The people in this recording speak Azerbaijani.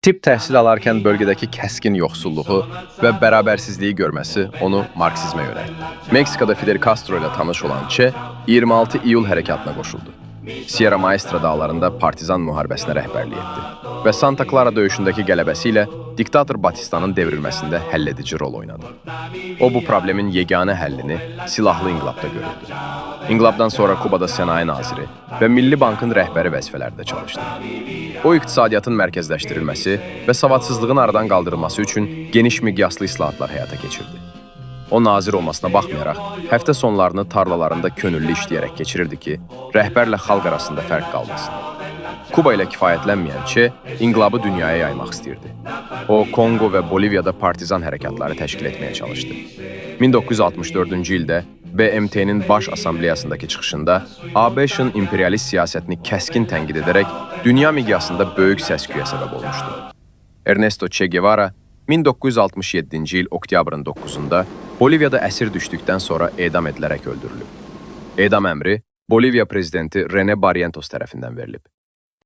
Tibb təhsil alarkən bölgədəki kəskin yoxsulluğu və bərabərsizliyi görməsi onu marksizmə yönəltdi. Meksikada Fidel Castro ilə tanış olan Che 26 iyul hərəkatına qoşuldu. Sierra Maestra dağlarında partizan müharibəsinə rəhbərlik etdi və Santa Clara döyüşündəki qələbəsi ilə diktator Batistanın devrilməsində həlledici rol oynadı. O bu problemin yeganə həllini silahlı inqilabda görürdü. İnqilabdan sonra Kubada sənaye naziri və Milli Bankın rəhbəri vəzifələrində çalışdı. O iqtisadiyyatın mərkəzləşdirilməsi və savadsızlığın aradan qaldırılması üçün geniş miqyaslı islahatlar həyata keçirdi. O nazir olmasına baxmayaraq, həftə sonlarını tarlalarında könüllü işləyərək keçirirdi ki, rəhbərlə xalq arasında fərq qalmasın. Kuba ilə kifayətlənməyən Che inqilabı dünyaya yaymaq istəyirdi. O, Konqo və Boliviyada partizan hərəkatları təşkil etməyə çalışdı. 1964-cü ildə BMT-nin Baş Assambleyasındakı çıxışında ABŞ-ın imperialist siyasətini kəskin tənqid edərək dünya miqyasında böyük səs-küyə səbəb olmuşdu. Ernesto Che Guevara 1967-ci il oktyabrın 9-da Boliviyada əsir düşdükdən sonra edam edilərək öldürülüb. Edam əmri Boliviya prezidenti Rene Barrientos tərəfindən verilib.